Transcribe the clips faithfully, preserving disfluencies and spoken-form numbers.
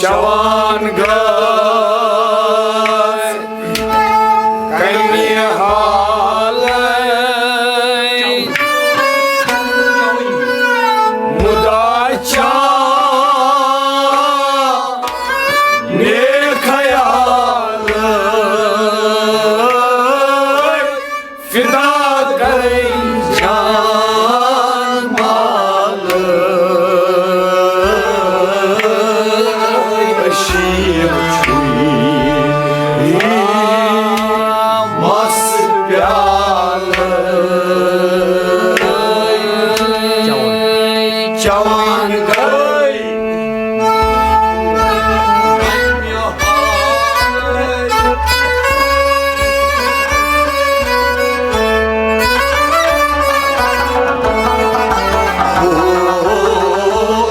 جوان گٔے کمہِ حالے، مُدا چانے خیالے، فدا کرے جان مال۔ عشیق چھُے مس پیالہٕ۔ چوان گٔے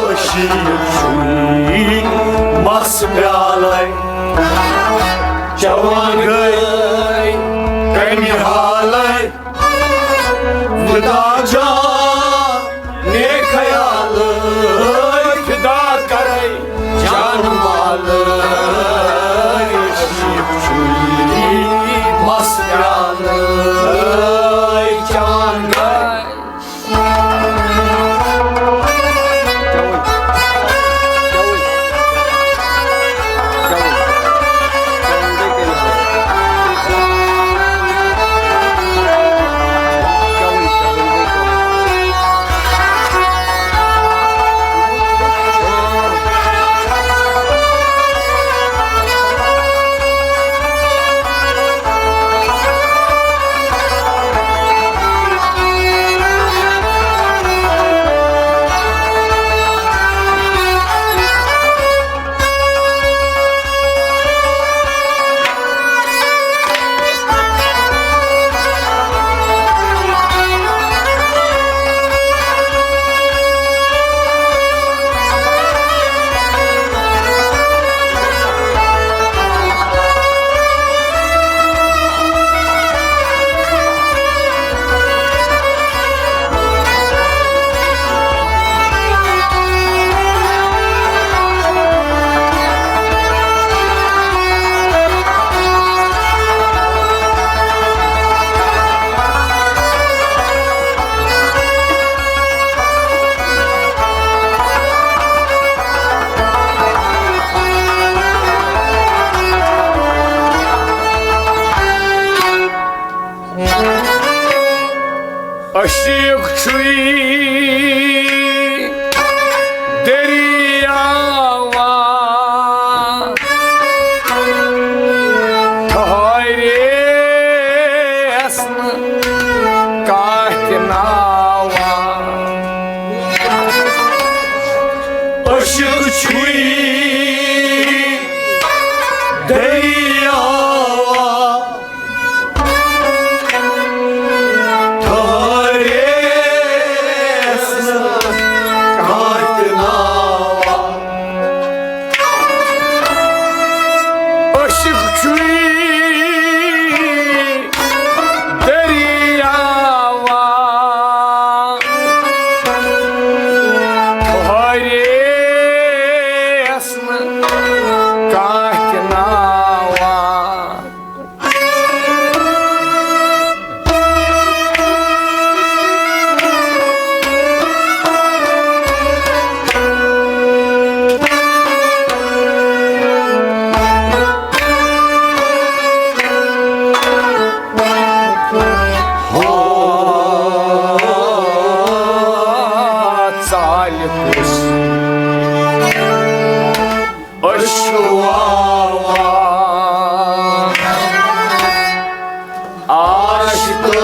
عشیق چھُے مس پیالے، چوان گٔے کمہِ حالے، ودا جانے خیالے، فدا کرے جان مال۔ عشیق چھُے مس پیالے، چوان گٔے عشیق چھُے دٔریاوا ٹھہریس نہٕ کانٛہہ تہِ ناوا۔ عشیق چھُے دٔریاوا ٹھہریس نہٕ کانٛہہ تہِ ناوا۔ عشیق چھُے دٔریاوا ٹھہریس نہٕ کانٛہہ تہِ ناوا۔ ہو ژالہِ کُس أسۍ چھِ واوان آش تہٕ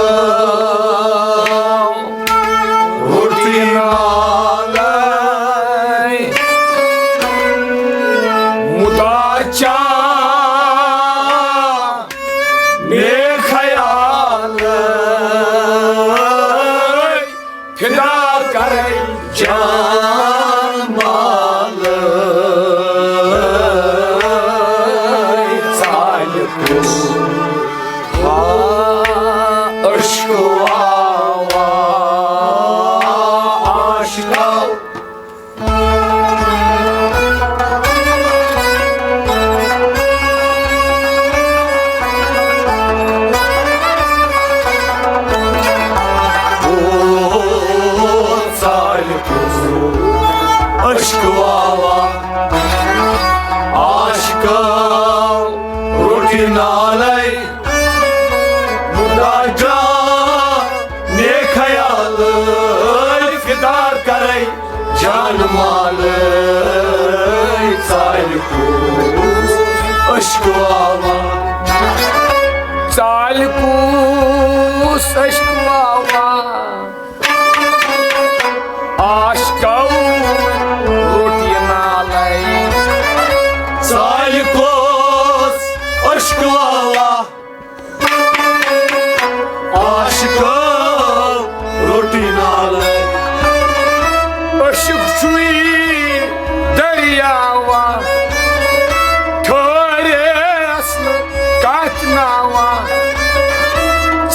روٚٹی نالے۔ مُدا چانے خیالے۔ فدا کرے جان مال۔ عشق واوا عاشقو روٹی نالے، مدا جان نے خیال فدا کرے جان مال، ژالہِ کُس عشق واوا، ژالہِ کُس عشق واوا، عاشقو روٹی نالے، ژالہِ کُس عشق واوا، عاشقو روٹی نالے۔ عشق چھُے دریاوا، ٹھہرس نہٕ کتھ ناوا،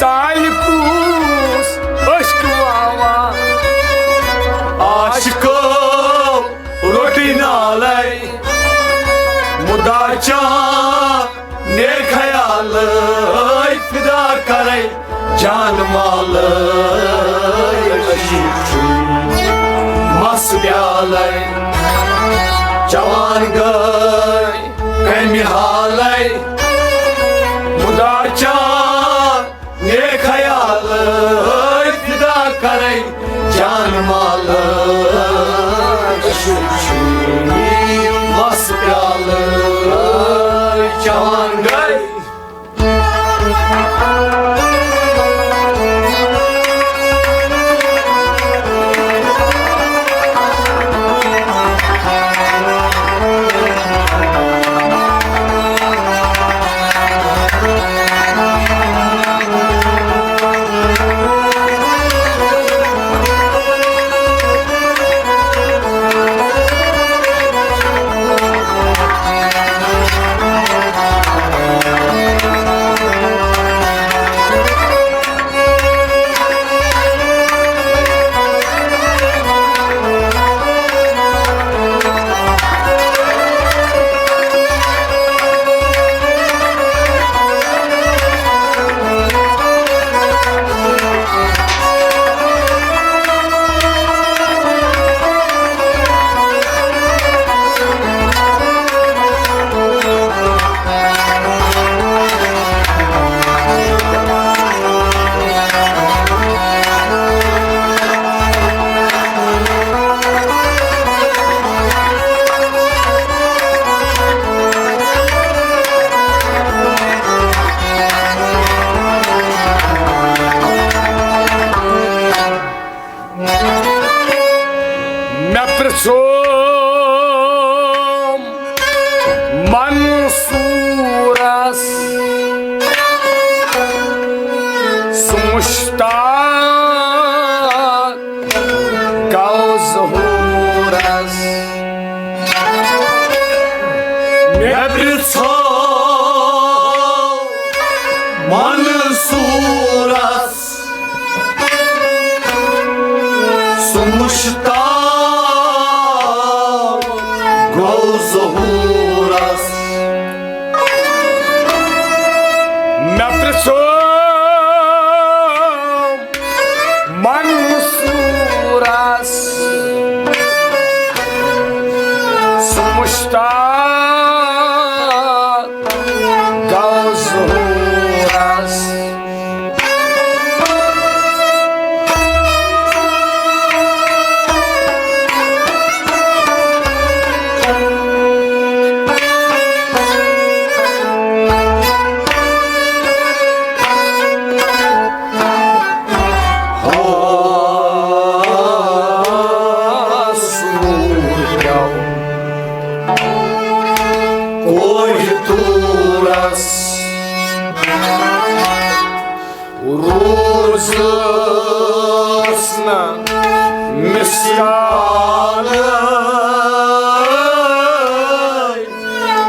ژالہِ کُس عشق واوا، عاشقو روٹی نالے، مدا چان نے خیال فدا کرے جان مال، عشق چھُے مس پیالے، جوان گے کمہِ حالے، مدا چان نے خیال فدا کرے جان مال، عشق چھُے مس پیالے، جوان گے۔ مےٚ پرٛژھوم منصوٗرس، سُہ مُشتاق گوٚو ظہوٗرس۔ مےٚ پرٛژھوم منصوٗرس، سُہ مُشتاق گوٚو ظہوٗرس۔ مےٚ پرٛژھوم منصوٗرس، سُہ مُشتاق گوٚو ظہوٗرس۔ ہاس نوٗر پیوٚو کوہِ طوٗرس، روٗزٕس نہٕ مثالے،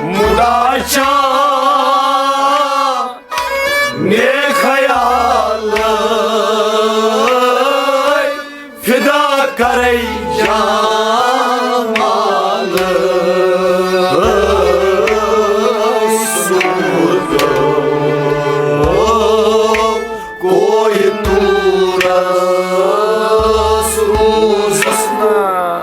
مُدا چانہِ خیالے فدا کرے جان مال۔ سوٗر پیوٚو کوہِ طوٗرس، روٗزٕس نہٕ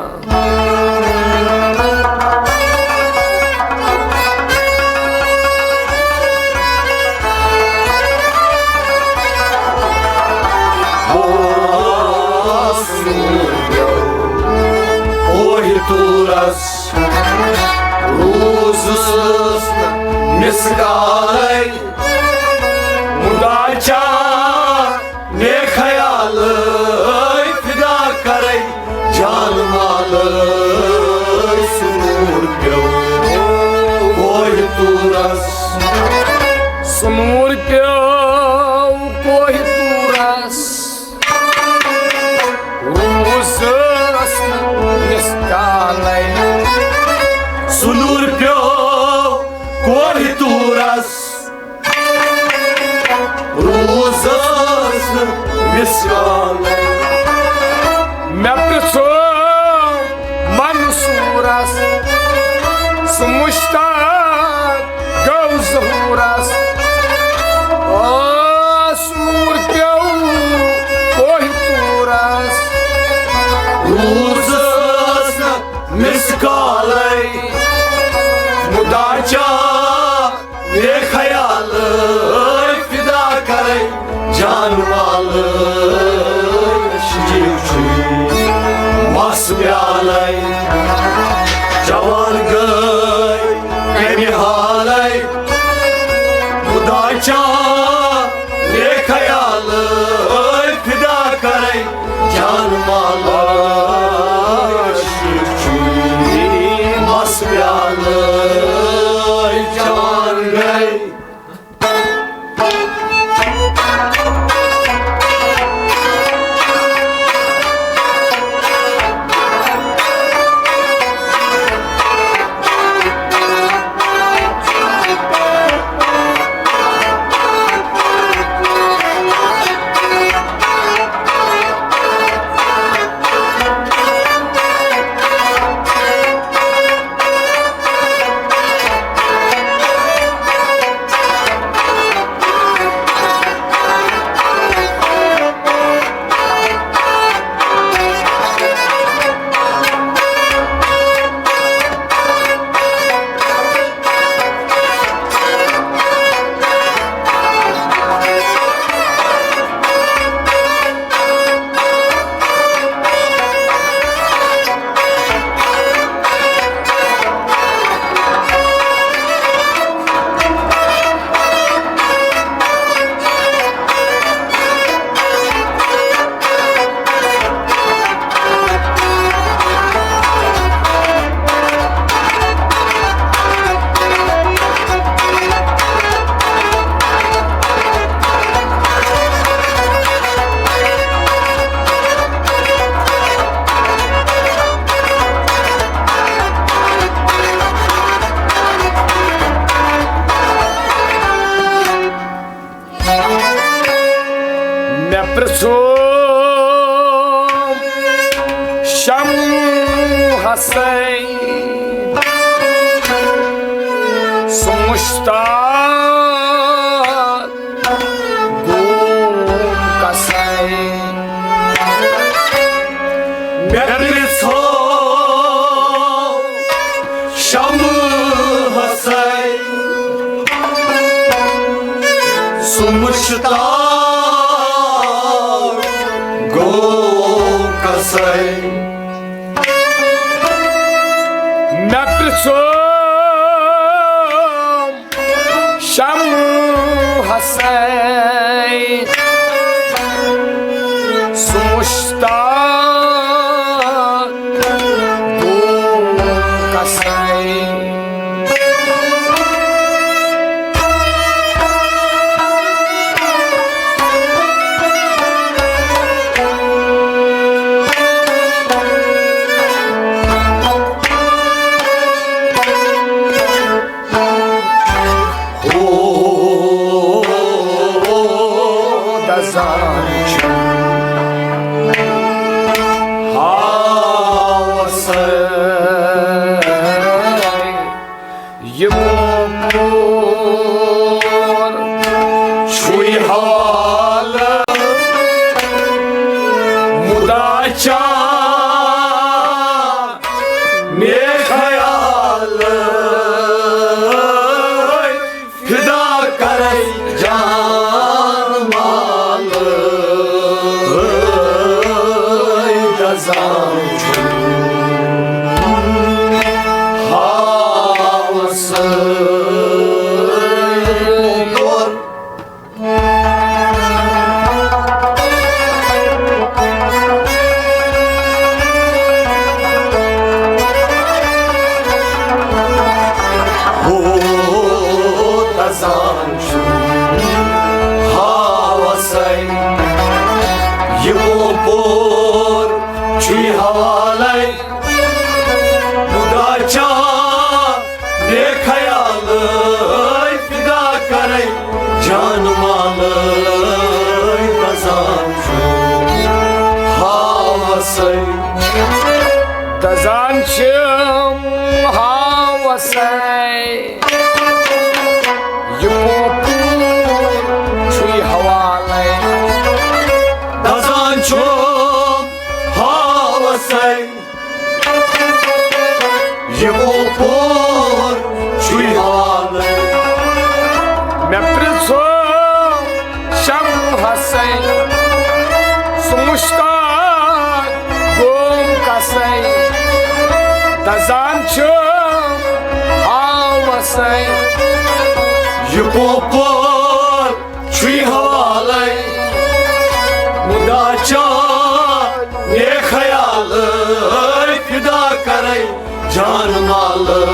تورس روٗزٕس نہٕ مِس کالے، مُدا چا مےٚ خیالے فدا کرے جان مالے۔ سُہ نوٗر پیوٚو کوہہِ تورس، سُہ نوٗر پیوٚو کوہہِ تورس۔ روٗزٕس نہٕ مِس کالے، سُہ نوٗر پیوٚو کوہہِ تورس۔ روٗزٕس نہٕ مِس کالے۔ مےٚ پرٛژھو منصوٗرس، سُہ مُشتاق گوٚو ظہوٗرس۔ آ، سوٗر پیوٚو کوہہِ تورس۔ روٗزٕس نہٕ مِس کالے، مُدا چا مےٚ خیالے فدا کرے جان مالے۔ شیٖشہِ چھُے مَس پیالے، جوان گٔے کمہِ حالے۔ مُدا چا مےٚ خیالے فدا کرے جان مالے۔ شیٖشہِ چھُے مَس پیالے، جوان گٔے۔ مےٚ پرٛژھو شمہٕ حسن، سُہ مُشتاق گوٚو کسے۔ مےٚ پرٛژھو شمہٕ حسن، سُہ مُشتاق گوٚو کسے۔ مےٚ پرٛژھو شمہٕ حسن، سُہ مُشتاق گوٚو کسے۔ ہو دزان چھُ ہاوسے۔ یہِ موٚکُر چھُے حال مُدا چا مےٚ خیال فدا کرے جان مال دزان چھُ۔ جان مالے دزان چھُ ہاوسے۔ دزان چھِم ہاوسے۔ یہِ پوپوٗر چھُے حوالے۔ دزان چھُم ہاوسے۔ یہِ پوپوٗر چھُے حوالے۔ مےٚ پرٛژھو شمہسے، سُہ مُشتاق گوم کسے۔ دزان چھُ ہاوسے۔ یہِ پوپوٗر چھُے حوالے۔ مُدا چانے خیالے فدا کرے۔ جان مالے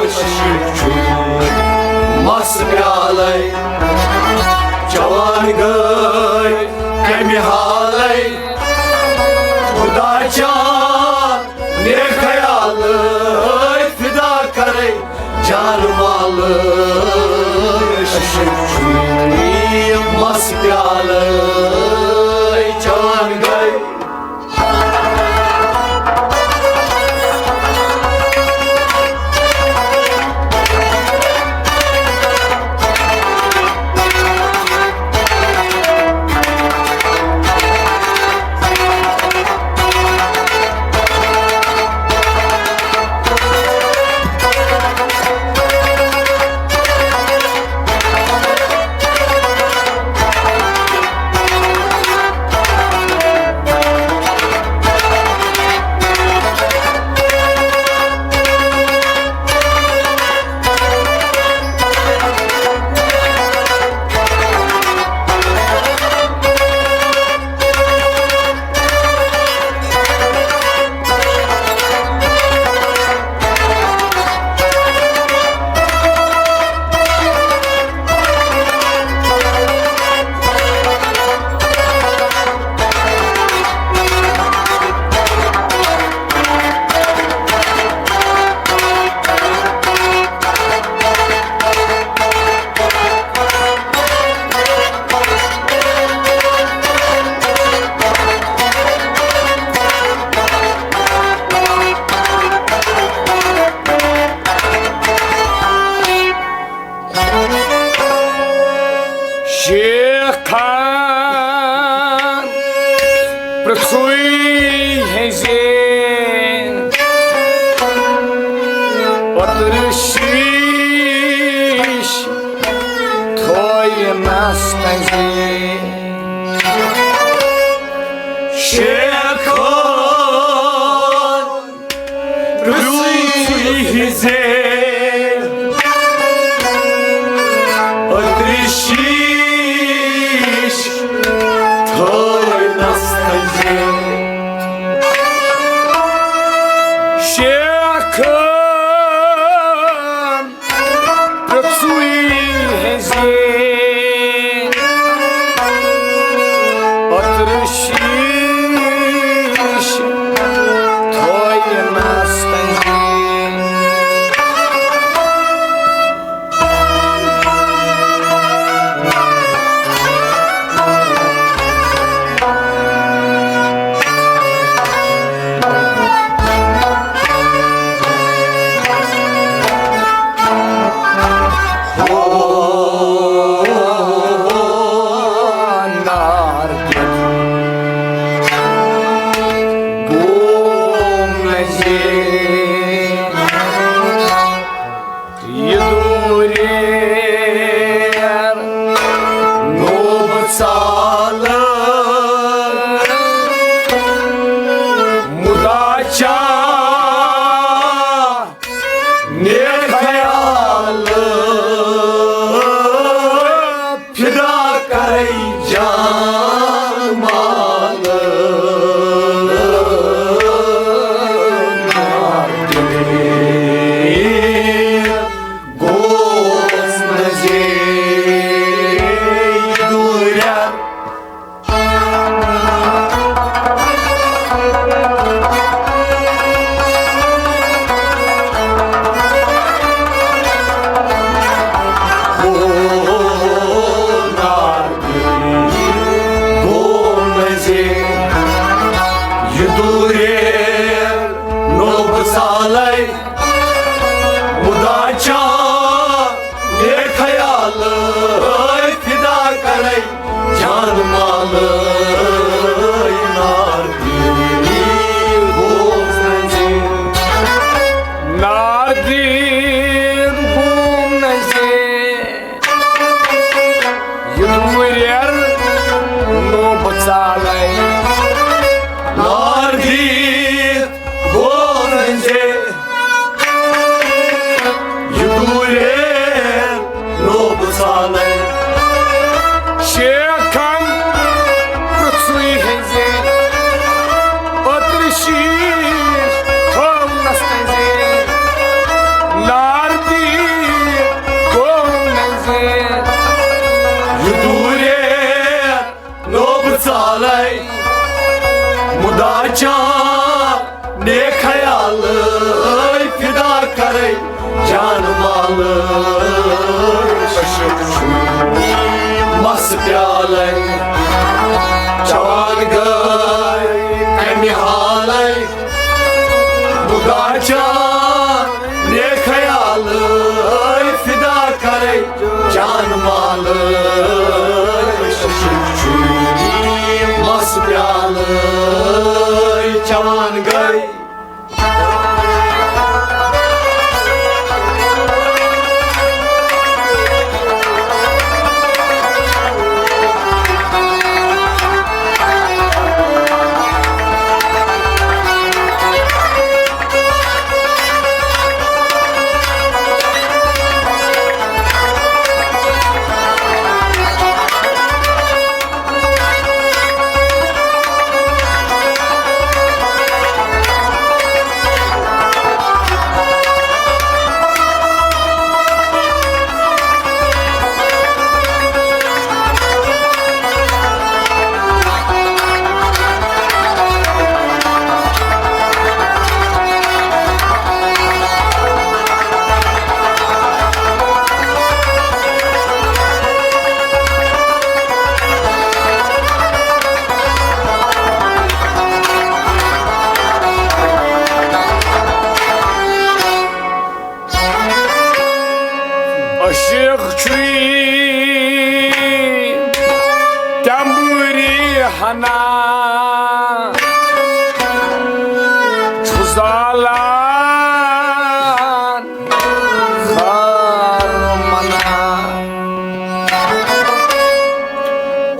عشق چھُے مس پیالے۔ جوان گٔے کمہِ حالے۔ مُدا چانے خیالے فدا کرے۔ جان مالے عشق چھُے مس پیالے۔ جوان گٔے لے، مدا چا بے خیال، اے فدا کرے جان مال، اے نار دی بوز نزے۔ نار دی بوز نزے۔ یہِ دوٗریر نوٚو بہٕ ژالے۔ نار دی بوز نزے۔ یہِ دوٗریر نوٚو بہٕ ژالے۔ شیخن پرٛژھُے ہے زِ اوترٕ شیٖش تھوونس تہِ زِ نار دی گوٚو نہٕ زِ۔ یہِ دوٗریر نوٚو بہٕ ژالے، مُدا چا بے خیال، اے فدا کرے جان مال۔ مس پیالے چوان گے کمہِ حالے، مُدا چا بے خیال، اے فدا کرے جان مال۔ مس پیالے چوان گے۔ عاشق چھُے تمبوری ہنا، چھُ زالان خار منا۔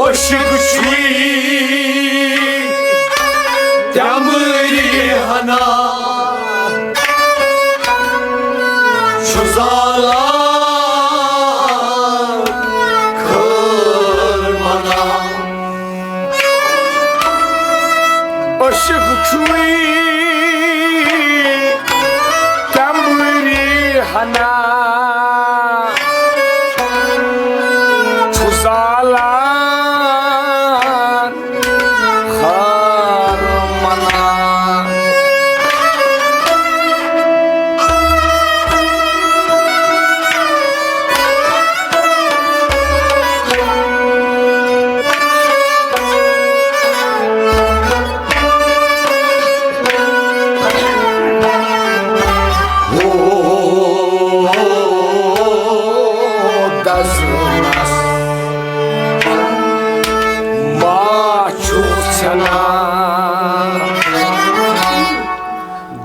عاشق چھُے تمبوری ہنا، چھُ زالان خار منا۔ عاشق چھُے تمبوری ہنا، چھُ زالان خار منا۔ دزنس ما چھُ ژھٮ۪نان،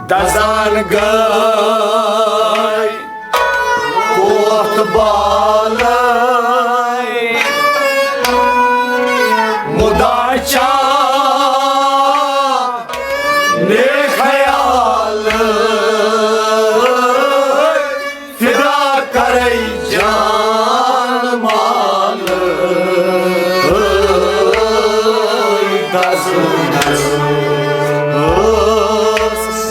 دزان گے کوتھ بالے، مُدا چا بے خیال، فدا کرے جان مال۔ دزنس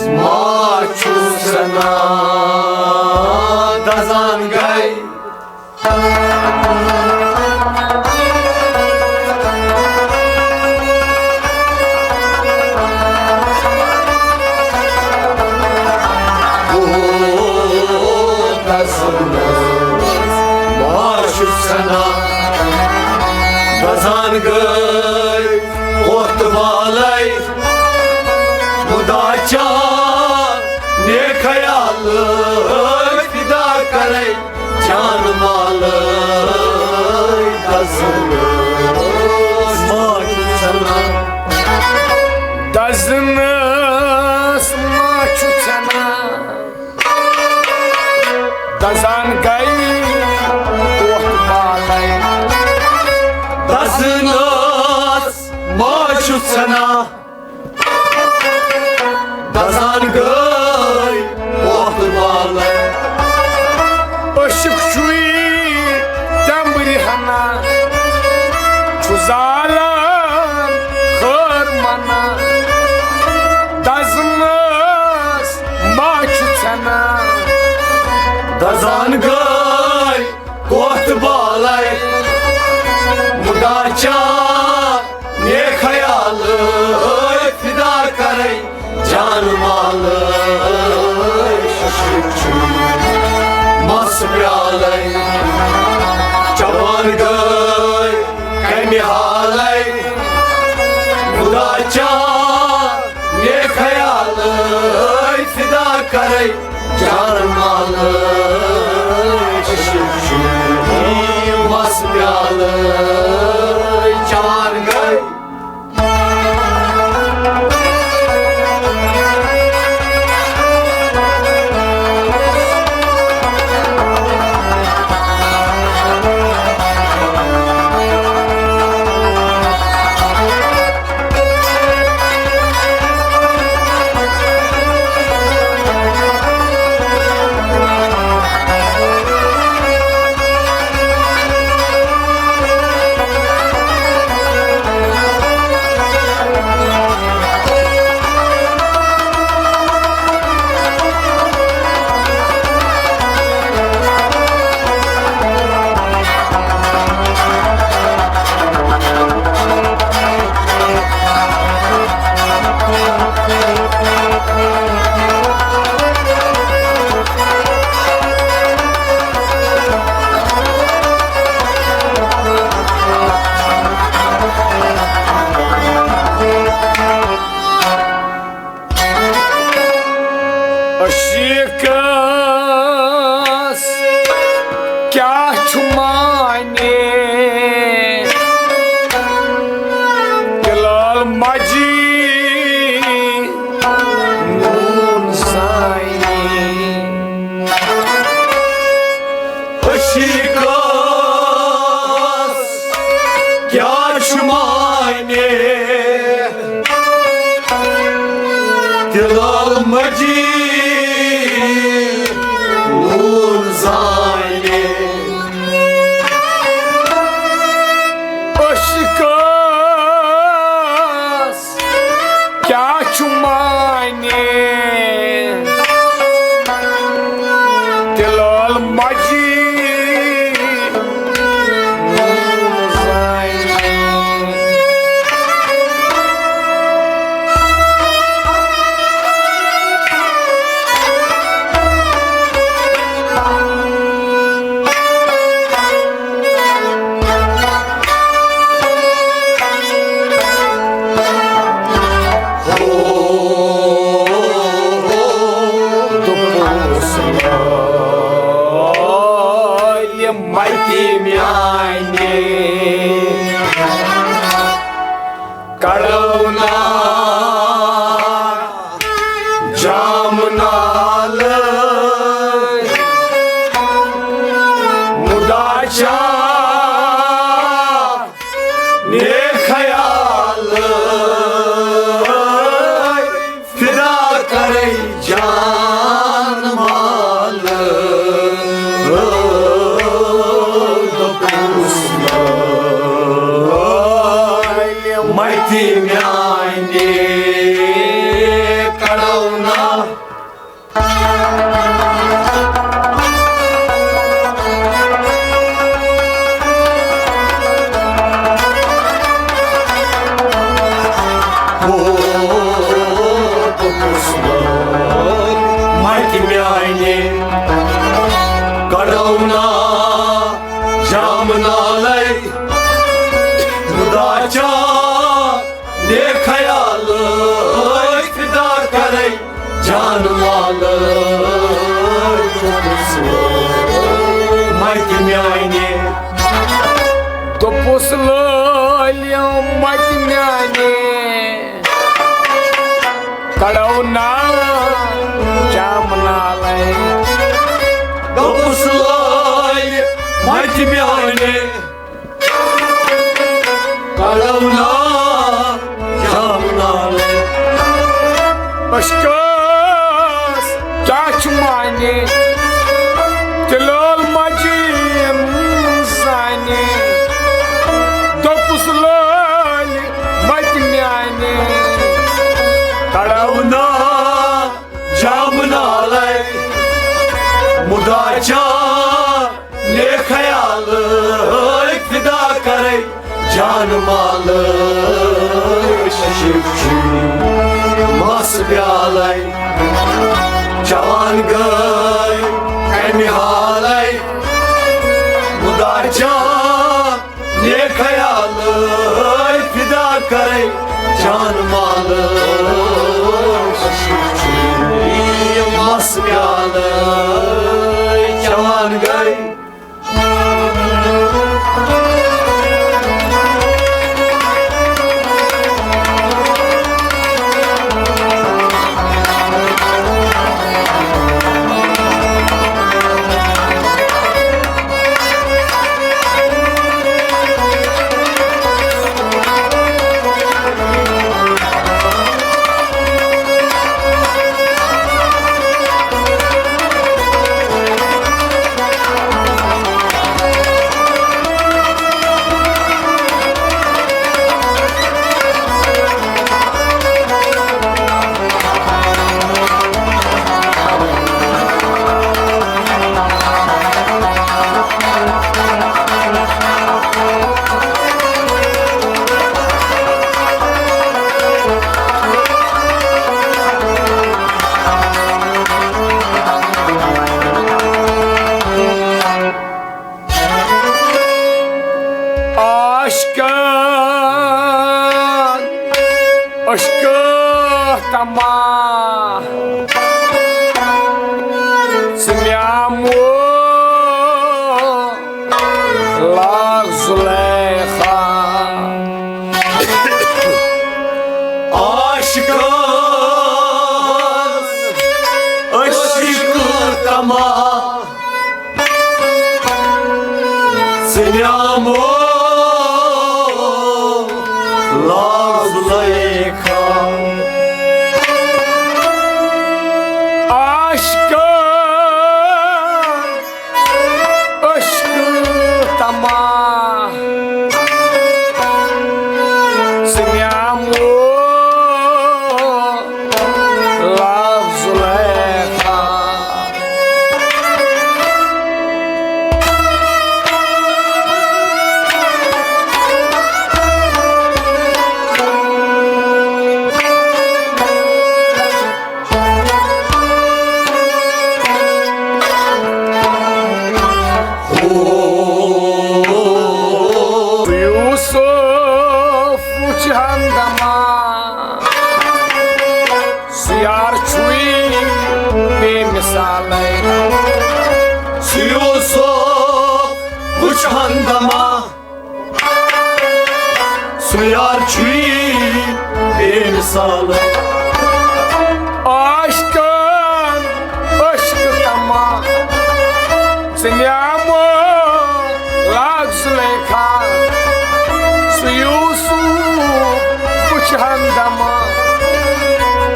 ما چھُ ژھٮ۪نان، دزان گے۔ دزان گے کوتھ بالے، مُدا چا بے خیال فدا کرے جان مال دزنس ما چھُ ژھٮ۪نان۔ دزنس ما چھُ ژھٮ۪نان۔ دزان گٔے وۄٹھ بالے۔ دزنس ما چھُ ژھٮ۪نان۔ دزان گٔے وۄٹھ بالے۔ عشق چھُے تمبرِ ہنا، چھُ زالان خٲر منا۔ دزنس ما چھُ ژھٮ۪نان۔ دزان گٔے وۄٹھ بالے۔ مُدا چا نے خیال فدا کرے جان مال ششک چھُ مس پیالے۔ جوان گٔے کمہِ حالے۔ مُدا چا نے خیال فدا کرے جان مال ششک چھُ مس پیالے۔ جوان گٔے عشقس کیٛاہ چھُ معنی؟ تِلال مجی نون سائی۔ عشقس کیٛاہ چھُ معنی؟ تِلال مجی نون زانے۔ عشقس کیٛاہ چھُ معنی؟ تِلال مجی دوٚپُس لٲلۍ مَتہِ میٛانہِ کَڑو نا جام نالہٕ مُدا چا نے خیال فدا کرے جان مال۔ دوٚپُس مَتہِ میٛانہِ کَڑو نا ہو، دوٚپُس مَتہِ میٛانہِ کَڑو نا جام نالے مُدا چا نے خیال فدا کرے جان مال۔ متہِ میانہِ کڑو نا جام نالے۔ دوٚپُس لٲلۍ متہِ میانہِ کڑو نا جام نالے۔ اشکس کیٛاہ چھُ معنی؟ تہِ لٲل مجہِ یِم زانہِ۔ دوٚپُس لٲلۍ متہِ میانہِ کڑو نا جام نالے۔ مُدا چانہِ خیالٕے فدا کرے جان مالے۔ عشق چھُ مس پیالے چوان گٔے کمہِ حالے۔ مُدا چانہِ خیالٕے فدا کرے جان مالے۔ عشق چھُ مس پیالے چوان گٔے۔ عاشقن عشقہٕ تماہ ژٕ میامُت لاگ زلیخا۔ عاشقن عشقہٕ تماہ ژٕ نیامو لاگ زلیخا۔ عاشقن عشقہٕ تماہ ژٕ نیامو لاگ زلیخا۔ یوسف وُچھ ہمدما، سُہ یار چھُے بے مثالے۔ سُہ یوسف وُچھ ہمدما، سُہ یار چھُے بے مثال۔ عاشقن عشق تمام ژٕ نیامو لاگ زلیخا۔ سُہ یوسف وُچھ ہمدما،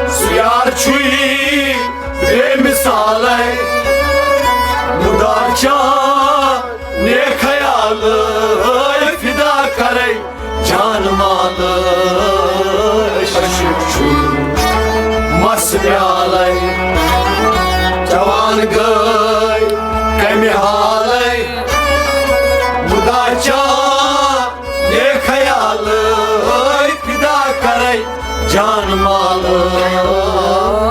سُہ یار چھُے بے مثالے۔ مُدا چانہِ خیالٕے فدا کرے جان مالے۔ عشق چھُ مس پیالے، جوان گٔے کمہِ حالے۔ مُدا چانہِ خیالٕے فدا کرے جان مالے۔